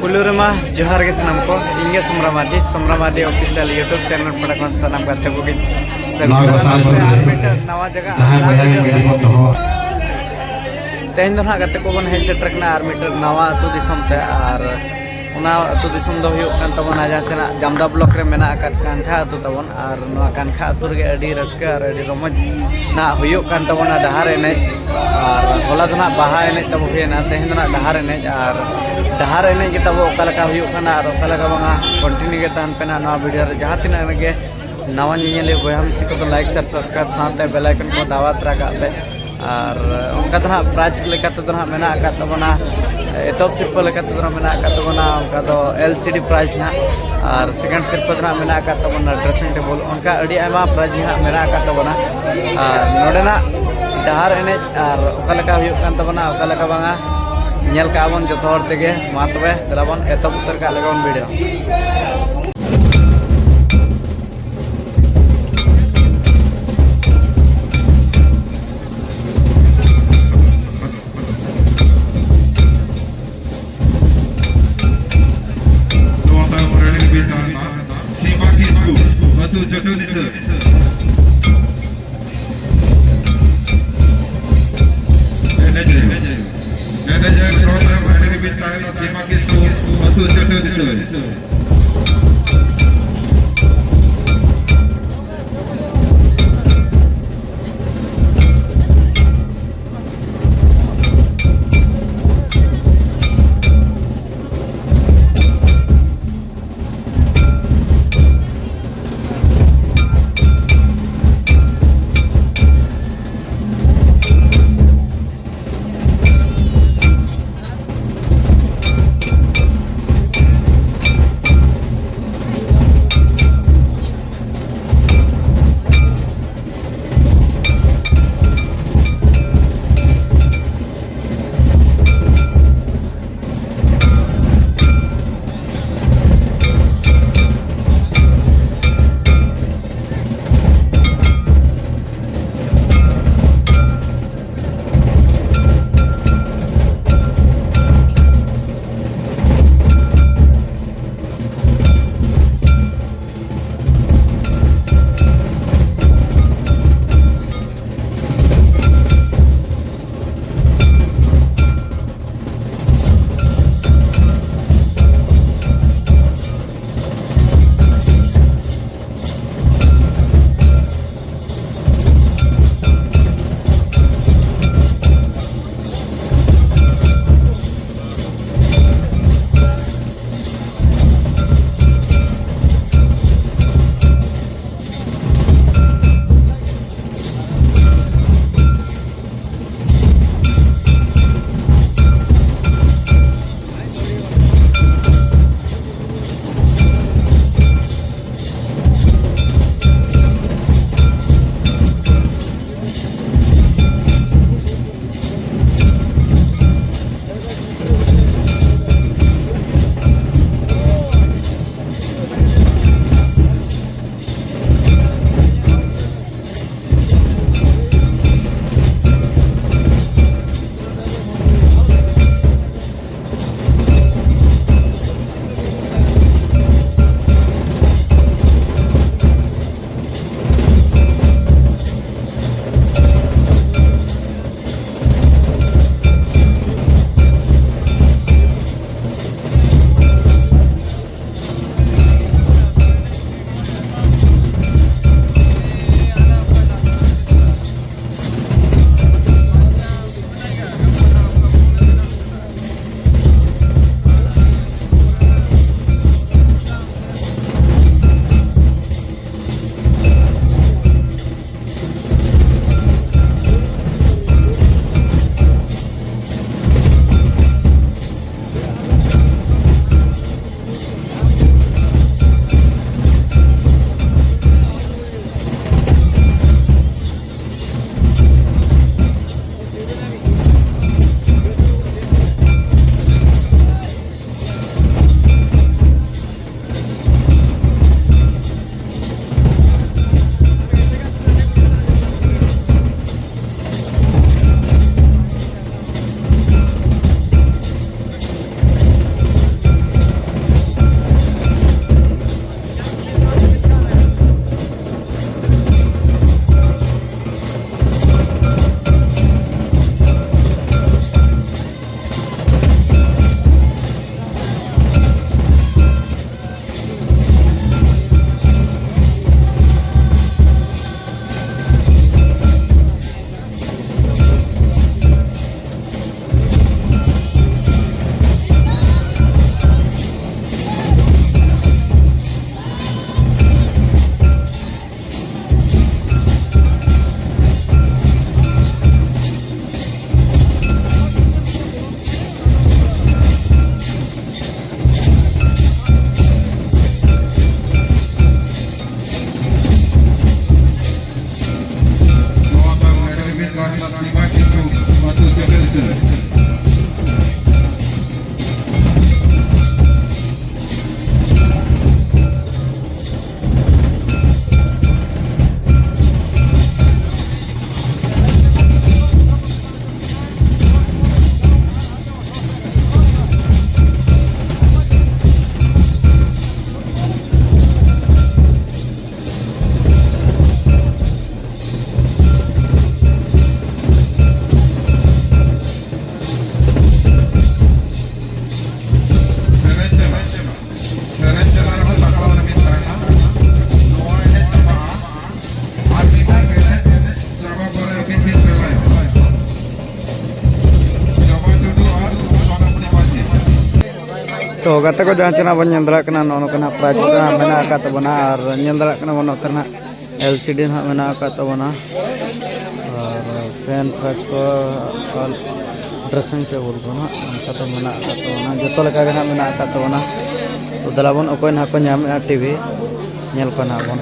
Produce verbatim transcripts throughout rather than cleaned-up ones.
ᱯᱩᱭᱞᱩ ᱨᱮᱢᱟ ᱡᱚᱦᱟᱨ ᱜᱮ ᱥᱟᱱᱟᱢ ᱠᱚ, ᱤᱧ ᱜᱮ Somra Mardi, Somra Mardi official YouTube channel ᱯᱟᱦᱴᱟ ᱠᱷᱚᱱ ᱥᱟᱱᱟᱢ ᱜᱟᱛᱮ ᱠᱚᱜᱮ ᱥᱟᱹᱜᱩᱱ ᱱᱚᱣᱟ ᱫᱟᱨᱟᱢ ᱜᱚᱥᱟᱬᱮ ᱥᱮ ᱥᱩᱨ ᱟᱨ ᱨᱮ ᱢᱤᱫᱴᱟᱝ ᱱᱟᱣᱟ ᱡᱟᱭᱜᱟ ᱡᱟᱦᱟᱸᱭ ᱟᱨ ᱵᱚᱭᱦᱟ ᱜᱟᱹᱰᱤ ᱵᱚᱱ ᱫᱚᱦᱚ ᱛᱮᱦᱮᱧ ᱫᱚ ᱱᱟᱦᱟᱜ ᱜᱟᱛᱮ ᱠᱚᱵᱚᱱ ᱦᱮᱡ ᱥᱮᱴᱮᱨ ᱠᱟᱱᱟ ᱟᱨ ᱢᱤᱫᱴᱟᱝ ᱱᱟᱣᱟ ᱟᱹᱛᱩ ᱫᱤᱥᱚᱢ ᱛᱮ, ᱟᱨ ᱚᱱᱟ ᱟᱹᱛᱩ ᱫᱤᱥᱚᱢ ᱫᱚ ᱦᱩᱭᱩᱜ ᱠᱟᱱ ᱛᱟᱵᱚᱱᱟ ᱡᱟᱦᱟᱸ ᱪᱮ ᱱᱟᱜ ᱡᱟᱢᱫᱟ ᱵᱞᱚᱠ ᱨᱮ ᱢᱮᱱᱟᱜ ᱟᱠᱟᱫ ᱠᱟᱱᱴᱷᱟ ᱟᱹᱛᱩ ᱛᱟᱵᱚᱱ᱾ ᱟᱨ ᱱᱚᱣᱟ ᱠᱟᱱᱠᱷᱟ ᱟᱹᱛᱩ ᱨᱮᱜᱮ ᱟᱹᱰᱤ ᱨᱟᱹᱥᱠᱟᱹ ᱟᱨ ᱟᱹᱰᱤ ᱨᱚᱢᱚᱡᱽ ᱱᱟᱜ ᱦᱩᱭᱩᱜ ᱠᱟᱱ ᱛᱟᱵᱚᱱᱟ ᱰᱟᱦᱟᱨ ᱮᱱᱮᱡ᱾ ᱟᱨ ᱦᱚᱞᱟ ᱫᱚ ᱱᱟᱜ ᱵᱟᱦᱟ ᱮᱱᱮᱡ ᱛᱟᱵᱚ ᱦᱩᱭᱮᱱᱟ, ᱛᱮᱦᱮᱧ ᱫᱚ ᱱᱟᱜ ᱰᱟᱦᱟᱨ ᱮᱱᱮᱡ᱾ ᱟᱨ ᱰᱟᱦᱟᱨ ᱮᱱᱮᱡ ᱜᱮ ᱛᱟᱵᱚ ᱚᱠᱟ ᱞᱮᱠᱟ ᱦᱩᱭᱩᱜ ᱠᱟᱱᱟ ᱟᱨ ᱚᱠᱟ ᱞᱮᱠᱟ ᱵᱟᱝᱟ, ᱠᱚᱱᱴᱤᱱᱤᱭᱩ ᱜᱮ ᱛᱟᱦᱮᱱ ᱯᱮ ᱱᱟᱜ ᱱᱚᱣᱟ ᱵᱷᱤᱰᱤᱭᱳ ᱨᱮ᱾ ᱡᱟᱦᱟᱸ ᱛᱤᱱᱟᱹᱜ ᱨᱮᱜᱮ ᱱᱟᱣᱟ ᱧᱮᱧᱮᱞᱤᱭᱟᱹ ᱵᱚᱭᱦᱟ ᱢᱤᱥᱤ ᱠᱚᱫᱚ ᱞᱟᱭᱤᱠ, ᱥᱮᱭᱟᱨ, ᱥᱟᱵᱥᱠᱨᱟᱭᱤᱵ ᱥᱟᱶᱛᱮ ᱵᱮᱞ ᱟᱭᱠᱚᱱ ᱠᱚ ᱫᱟᱵᱟᱣ ᱛᱚᱨᱟ ᱠᱟᱜ ᱯᱮ᱾ ᱟᱨ ᱚᱱᱠᱟ ᱫᱚ ᱱᱟᱦᱟᱜ ᱯᱨᱟᱭᱤᱡᱽ ᱞᱮᱠᱟ ᱛᱮᱫᱚ ᱱᱟᱦᱟᱜ ᱢᱮᱱᱟᱜ ᱟᱠᱟᱫ ᱛᱟᱵᱚᱱᱟ, ᱮᱛᱚᱦᱚᱵ ᱥᱤᱨᱯᱟᱹ ᱞᱮᱠᱟ ᱛᱮᱫᱚ ᱱᱟᱦᱟᱜ ᱢᱮᱱᱟᱜ ᱟᱠᱟᱫ ᱛᱟᱵᱚᱱᱟ ᱚᱱᱠᱟ ᱫᱚ ᱮᱞ ᱥᱤ ᱰᱤ ᱯᱨᱟᱭᱤᱡᱽ ᱱᱟᱦᱟᱜ, ᱟᱨ ᱥᱮᱠᱮᱱᱰ ᱥᱤᱨᱯᱟᱹ ᱫᱚ ᱱᱟᱦᱟᱜ ᱢᱮᱱᱟᱜ ᱟᱠᱟᱫ ᱛᱟᱵᱚᱱᱟ ᱰᱨᱮᱥᱤᱝ ᱴᱮᱵᱚᱞ᱾ ᱚᱱᱠᱟ ᱟᱹᱰᱤ ᱟᱭᱢᱟ ᱯᱨᱟᱭᱤᱡᱽ ᱱᱟᱦᱟᱜ ᱢᱮᱱᱟᱜ ᱟᱠᱟᱫ ᱛᱟᱵᱚᱱᱟ᱾ ᱟᱨ ᱱᱚᱰᱮᱱᱟᱜ ᱰᱟᱦᱟᱨ ᱮᱱᱮᱡ ᱟᱨ ᱚᱠᱟ ᱞᱮᱠᱟ ᱦᱩᱭᱩᱜ ᱠᱟᱱ ᱛᱟᱵᱚᱱᱟ, ᱚᱠᱟ ᱞᱮᱠᱟ ᱵᱟᱝᱟ, ᱧᱮᱞ ᱠᱟᱜᱼᱟ ᱵᱚᱱ ᱡᱚᱛᱚ ᱦᱚᱲ ᱛᱮᱜᱮ᱾ ᱢᱟ ᱛᱚᱵᱮ ᱫᱮᱞᱟ ᱵᱚᱱ ᱮᱛᱚᱦᱚᱵ ᱩᱛᱟᱹᱨ ᱠᱟᱜ ᱞᱮᱜᱮ ᱵᱚᱱ ᱵᱷᱤᱰᱤᱭᱳ᱾ ᱱᱚᱣᱟ ᱛᱟᱭᱚᱢ ᱨᱮ ᱵᱤᱨᱫᱟᱱ ᱥᱤᱢᱟ ᱠᱤᱥᱠᱩ, ᱟᱹᱛᱩ ᱪᱟᱹᱴᱟᱹᱱᱤ ᱥᱟᱹᱨ᱾ ᱮᱱᱮᱡ ᱨᱮ, ᱮᱱᱮᱡ ᱨᱮ ᱱᱚᱣᱟ ᱛᱟᱭᱚᱢ ᱨᱮ ᱵᱤᱨᱫᱟᱱ ᱥᱤᱢᱟ ᱠᱤᱥᱠᱩ, ᱟᱹᱛᱩ ᱪᱟᱹᱴᱟᱹᱱᱤ ᱥᱟᱹᱨ᱾ ᱛᱚ ᱜᱟᱛᱮ ᱠᱚ, ᱡᱟᱦᱟᱸ ᱪᱮ ᱱᱟᱜ ᱵᱚᱱ ᱧᱮᱞ ᱫᱟᱲᱮᱭᱟᱜ ᱠᱟᱱᱟ, ᱱᱚᱜᱼᱚ ᱱᱚᱝᱠᱟ ᱱᱟᱜ ᱯᱨᱟᱭᱤᱡᱽ ᱠᱚ ᱱᱟᱜ ᱢᱮᱱᱟᱜ ᱟᱠᱟᱫ ᱛᱟᱵᱚᱱᱟ᱾ ᱟᱨ ᱧᱮᱞ ᱫᱟᱲᱮᱭᱟᱜ ᱠᱟᱱᱟ ᱵᱚᱱ, ᱱᱚᱛᱮ ᱱᱟᱜ ᱮᱞ ᱥᱤ ᱰᱤ ᱱᱟᱜ ᱢᱮᱱᱟᱜ ᱟᱠᱟᱫ ᱛᱟᱵᱚᱱᱟ᱾ ᱟᱨ ᱯᱷᱮᱱ ᱯᱷᱨᱟᱪ ᱠᱚ ᱟᱨ ᱰᱨᱮᱥᱤᱝ ᱴᱮᱵᱩᱞ ᱠᱚ ᱱᱟᱜ ᱚᱱᱠᱟ ᱫᱚ ᱢᱮᱱᱟᱜ ᱟᱠᱟᱫ ᱛᱟᱵᱚᱱᱟ, ᱡᱚᱛᱚ ᱞᱮᱠᱟ ᱜᱮ ᱱᱟᱜ ᱢᱮᱱᱟᱜ ᱟᱠᱟᱫ ᱛᱟᱵᱚᱱᱟ᱾ ᱛᱚ ᱫᱮᱞᱟ ᱵᱚᱱ, ᱚᱠᱚᱭ ᱱᱟᱜ ᱠᱚ ᱧᱟᱢᱮᱫᱼᱟ ᱴᱤ ᱵᱷᱤ, ᱧᱮᱞ ᱠᱚᱣᱟ ᱱᱟᱜ ᱵᱚᱱ᱾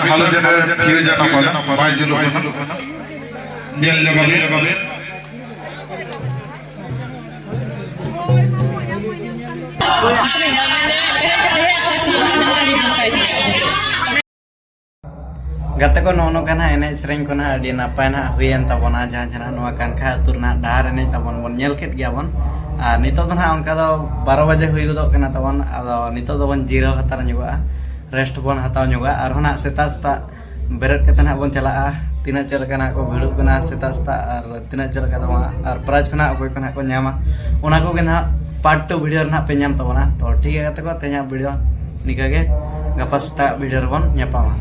ᱦᱟᱞᱚᱛ ᱡᱮᱱᱟᱨᱮᱞ ᱯᱷᱤᱭᱩᱡᱚᱱ ᱟᱠᱟᱱᱟ, ᱵᱟᱭ ᱡᱩᱞᱩᱜ ᱠᱟᱱᱟ᱾ ᱧᱮᱞ ᱧᱚᱜᱟᱵᱤᱱ᱾ ᱜᱟᱛᱮ ᱠᱚ, ᱱᱚᱜᱼᱚ ᱱᱚᱝᱠᱟ ᱱᱟᱦᱟᱜ ᱮᱱᱮᱡ ᱥᱮᱨᱮᱧ ᱠᱚ ᱱᱟᱦᱟᱜ ᱟᱹᱰᱤ ᱱᱟᱯᱟᱭ ᱱᱟᱦᱟᱜ ᱦᱩᱭᱮᱱ ᱛᱟᱵᱚᱱᱟ, ᱡᱟᱦᱟᱸ ᱡᱟᱦᱟᱸ ᱱᱚᱣᱟ ᱠᱟᱱᱠᱷᱟ ᱟᱹᱛᱩ ᱨᱮᱱᱟᱜ ᱰᱟᱦᱟᱨ ᱮᱱᱮᱡ ᱛᱟᱵᱚᱱ ᱵᱚᱱ ᱧᱮᱞ ᱠᱮᱫ ᱜᱮᱭᱟ ᱵᱚᱱ᱾ ᱟᱨ ᱱᱤᱛᱚᱜ ᱫᱚ ᱱᱟᱦᱟᱜ ᱚᱱᱠᱟ ᱫᱚ ᱵᱟᱨᱚ ᱵᱟᱡᱮ ᱦᱩᱭ ᱜᱚᱫᱚᱜ ᱠᱟᱱᱟ ᱛᱟᱵᱚᱱ᱾ ᱟᱫᱚ ᱱᱤᱛᱚᱜ ᱫᱚᱵᱚᱱ ᱡᱤᱨᱟᱹᱣ ᱦᱟᱛᱟᱲ ᱧᱚᱜᱚᱜᱼᱟ, ᱨᱮᱥᱴ ᱵᱚᱱ ᱦᱟᱛᱟᱣ ᱧᱚᱜᱚᱜᱼᱟ᱾ ᱟᱨᱦᱚᱸ ᱱᱟᱦᱟᱜ ᱥᱮᱛᱟᱜ ᱥᱮᱛᱟᱜ ᱵᱮᱨᱮᱫ ᱠᱟᱛᱮ ᱱᱟᱦᱟᱜ ᱵᱚᱱ ᱪᱟᱞᱟᱜᱼᱟ, ᱛᱤᱱᱟᱹᱜ ᱪᱮᱫ ᱞᱮᱠᱟ ᱱᱟᱦᱟᱜ ᱠᱚ ᱵᱷᱤᱲᱚᱜ ᱠᱟᱱᱟ ᱥᱮᱛᱟᱜ ᱥᱮᱛᱟᱜ, ᱟᱨ ᱛᱤᱱᱟᱹᱜ ᱪᱮᱫ ᱞᱮᱠᱟ ᱫᱚ ᱵᱟᱝ, ᱟᱨ ᱯᱨᱟᱭᱤᱡᱽ ᱠᱚ ᱱᱟᱦᱟᱜ ᱚᱠᱚᱭ ᱠᱚ ᱱᱟᱦᱟᱜ ᱠᱚ ᱧᱟᱢᱟ, ᱚᱱᱟ ᱠᱚᱜᱮ ᱱᱟᱦᱟᱜ ᱯᱟᱨᱴ ᱴᱩ ᱵᱷᱤᱰᱤᱭᱳ ᱨᱮ ᱱᱟᱦᱟᱜ ᱯᱮ ᱧᱟᱢ ᱛᱟᱵᱚᱱᱟ᱾ ᱛᱚ ᱴᱷᱤᱠ ᱜᱮᱭᱟ ᱜᱟᱛᱮ ᱠᱚ, ᱛᱮᱦᱮᱧᱟᱜ ᱵᱷᱤᱰᱤᱭᱳ ᱱᱤᱝᱠᱟᱹ ᱜᱮ, ᱜᱟᱯᱟ ᱥᱮᱛᱟᱜ ᱵᱷᱤᱰᱤᱭᱳ ᱨᱮᱵᱚᱱ ᱧᱟᱯᱟᱢᱟ᱾